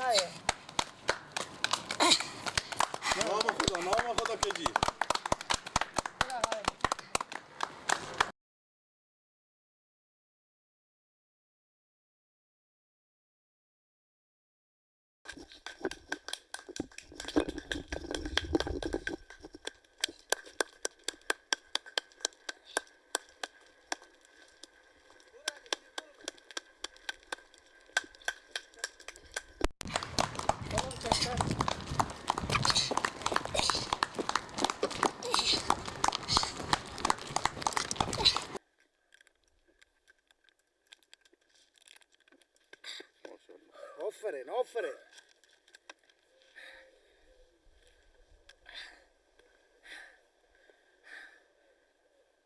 نام خدا، نام خدا کجی. آفرین آفرین.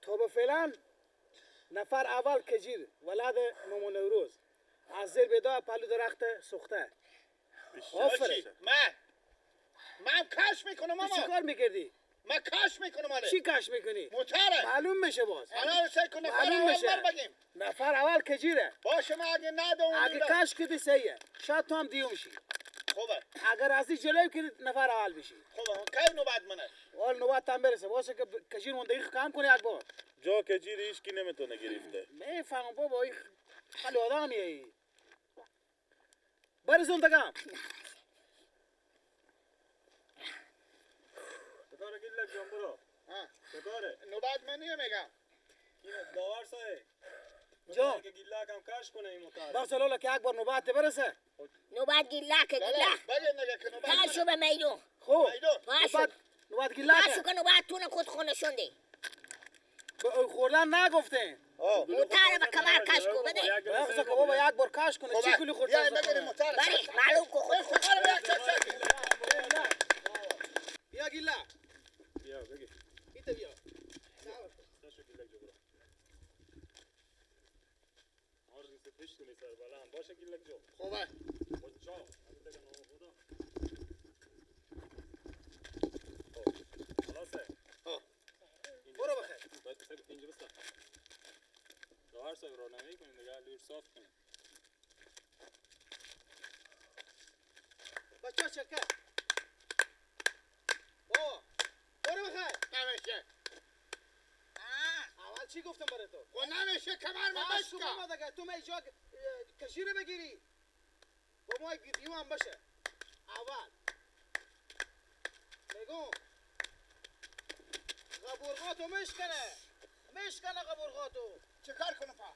تا به فعلا نفر اول کجیر ولد مامان نوروز از زیر بدا پلو درخت سوخته. آفرین. من کش میکنم ماما. چی کار میکردی؟ من کش میکنم. آره چی کش میکنی؟ موتره. معلوم میشه باز. انا سعی کن نفر اول بگیم. نفر اول کجیره. باشه من اگه ندونم اگه کش کردی سیه شاید تو هم دیو میشی. خوبه. اگر از این جلوی کردی نفر اول میشی. خوبه. کی نوبت منه؟ حال نوبت هم برسه. باشه که کجیر مون دقیق کم کنه یک بار. جا کجیر هیچ کی نمیتونه گرفته. میفهمم بابا این خیلی آدمیه ای. برسون دگم. چطوره گیلک جان برو؟ چطوره؟ نوبت منیه میگم. داور صاحب جان که گیلک هم کش کنه این موتر. بس لالا که یک بار نوبت برسه. نوبت گیلک گیلک. بگه نگه که نوبت. پاشو به میدون. خب. پاشو. نوبت گیلک. پاشو که نوبت تونه خود خونه شونده. خوردن نگفتین. موتر به کمر کش کو بده. بخصه که بابا یک بار کش کنه. چی کلی خورد؟ یا بگیریم موتر. بری معلوم کو خود. بیا گیلک. بیا بگی. ایت بیا. داشو گیلک جو برو. آرزو پیش کنی سر بلند باشه گیلک جو. خوبه. چاو. خدا. خلاصه. برو بخیر. اینجا بسته. داور صاحب راهنمایی کنیم دیگه لور صاف کنیم. بچه‌ها شرکت. بابا برو بخیر. نمیشه. اول چی گفتم برای تو؟ خب نمیشه کمر من بشکن. دیگه تو می جا کشیره بگیری. با ما دیو هم باشه. اول میگم قبرغاتو میشکنه. میشکنه قبرغاتو. چه کار کنم پا؟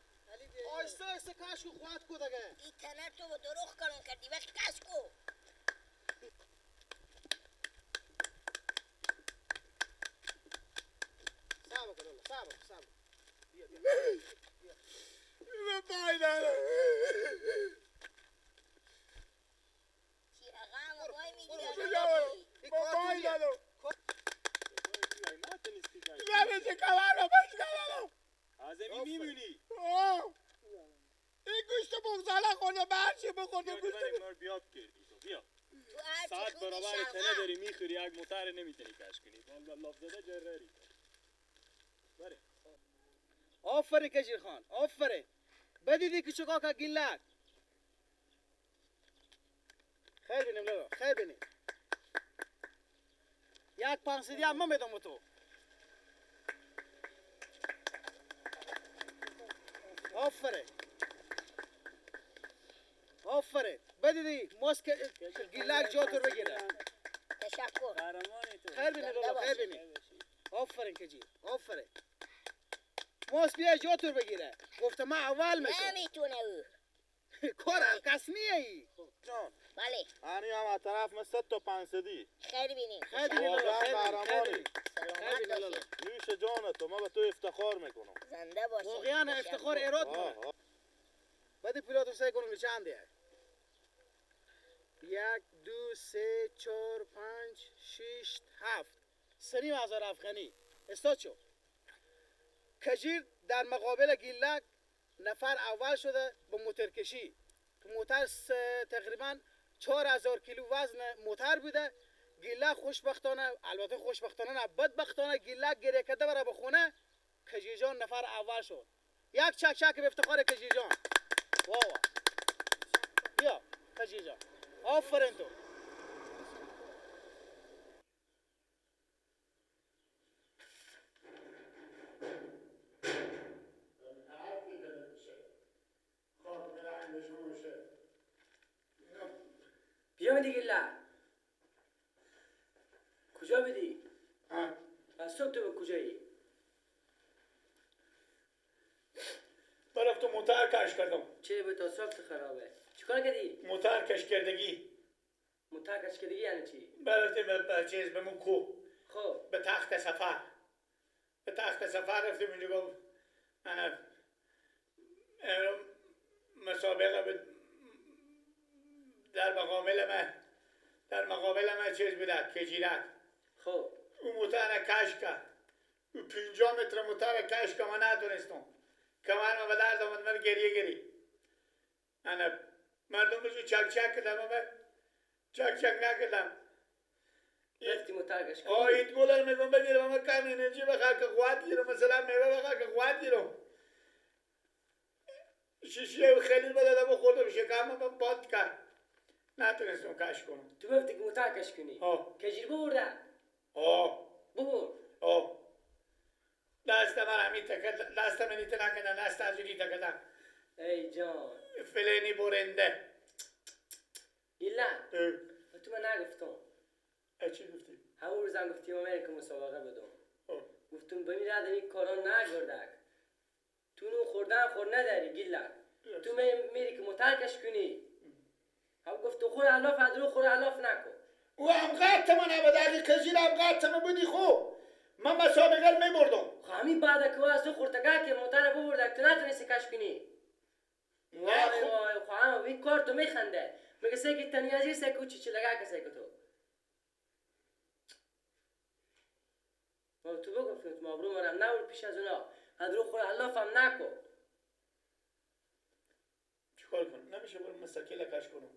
آیسته آیسته کش کو خواهد کو دیگه. این تنه تو دروغ کلون کردی وقت کش کو. صبر کن الله، صبر صبر. بیا بیا. من پایدارم. چی آقا وای میگیره. پایدارم. نمیشه کمر رو بشکنم. از این میمونی. این گوشت بغزاله خورده برچی بخورده گوشت. بیا بیاب کردی تو بیا. 100 برابر تنه داری میخوری یک موتر نمیتونی کش کنی. لاف زده جرری. بره. آفرین کشیر خان، آفرین. بدیدی که چکا که گیلک. خیر بینیم لالا، خیر بینیم. یک پانصدی هم من میدم تو. آفرین. آفرین. بدیدی ماسک گیلک جا تو بگیره. تشکر. خیر بینیم لالا، خیر بینیم. آفرین کجی، آفرین. ماس بیا جا تو بگیره. گفتم من اول میشم. نمیتونه او. کار هر کس نیه ای. جان. بله. انی هم از طرف من 3 تا 500. خیر بینیم. خیر بینیم. واقعا قهرمانی. خیر بینیم لالا. نوش جان تو، من به تو افتخار میکنم. زنده باشی. واقعا افتخار ایراد کنه. بعد پولاتو سعی کنم که چنده. 1 2 3 4 5 6 7 3,500 افغانی. استاد شو. کجیر در مقابل گیلک نفر اول شده به موترکشی. موتر تقریبا 4000 کیلو وزن موتر بوده. گیلک خوشبختانه، البته خوشبختانه نه بدبختانه، گیلک گریه کرده بره به خونه. کجیر جان نفر اول شد. یک چک چک به افتخار کجیر جان. واو. بیا کجیر جان. آفرین. میدی گله؟ کجا بدی؟ از صبح تو به کجایی؟ برفتم موتر کش کردم. چه به تا صبح خرابه؟ چیکار کردی؟ موتر کش کردگی. موتر کش کردگی یعنی چی؟ برفتیم به چیز به موکو. خب به تخت سفر. به تخت سفر رفتیم اینجا گفت انا مسابقه به در مقابل من چیز بوده کجیرک. خب او موتر کش کرد. او 50 متر موتر کش کرد، من نتونستم. کمر من به درد آمد، من گریه گری. انا مردم بزو چک چک کردم، من چک چک نکردم. رفتی موتر کش کردی؟ آه ایت گولر میگم بگیرم، من کم انرژی بخواه که قوت گیرم، مثلا میوه بخواه که قوت گیرم. شیشه خیلی بدادم و خوردم، شکم من باد کرد، نتونستم کش کنم. تو گفتی که موتر کش کنی؟ آه. کجیر ببرده؟ آه. ببر. آه. دست من همین تکه، دست من ایت نکردن، دست از اونی تکردن. ای جان. فلینی برنده. گیله. تو من نگفتم. چی گفتی؟ همون روزم گفتی من میره که مسابقه بدم. گفتم بمیرد این کارا نگردک. تو نو خوردن خور نداری گیله. تو میری که موتر کش کنی. هم گفت تو خور علاف ادرو خور علاف نکن. او هم قطع من نبود، اگه کجیر هم قطع من بودی خب من مسابقه رو میبردم. خب همین بعد که از تو خورتگه که موتر ببرده تو نتونستی کش کنی. نه خب خب هم این کار تو میخنده. میگه سه که تنیازی سه که چی لگه که سه که تو. تو بگو که تو مبرو مرم نبود پیش از اونا. ادرو خور علاف هم نکن. چیکار کنم؟ نمیشه برم مستقیل کش کنم.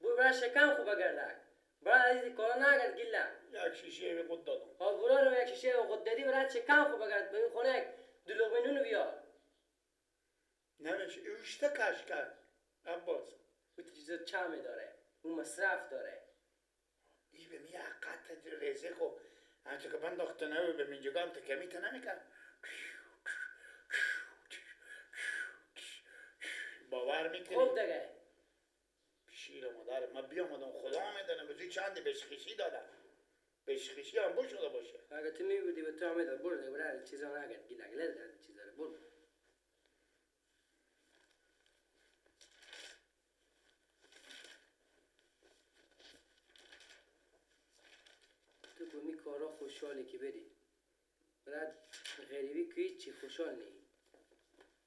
برو برای شکم خوب بگردک. برای از این کارا نگرد گیلم. یک شیشه به خود دادم. ها برو رو یک شیشه به خود دادی برای شکم خوب بگرد. به این خونه یک دو لقمه نون بیار. نمیشه. اوشته کش کرد عباس. او چیزا چمه داره. اون مصرف داره. ای به می قطع رزق و همچه که بنداخته نه به منجگاه هم تکمیت نمیکرد. باور میکنی؟ خوب دیگه. شیر مادر من بیامدم خدا میدانم به چندی بشخیشی دادم. بشخیشی هم بو شده باشه. اگه تو میبودی به تو هم میداد. برو دیگه برو چیزا نگرد گیله گله چیزا رو برو. تو با می کارا خوشحالی که بری. برات غریبی که هیچی خوشحال نی.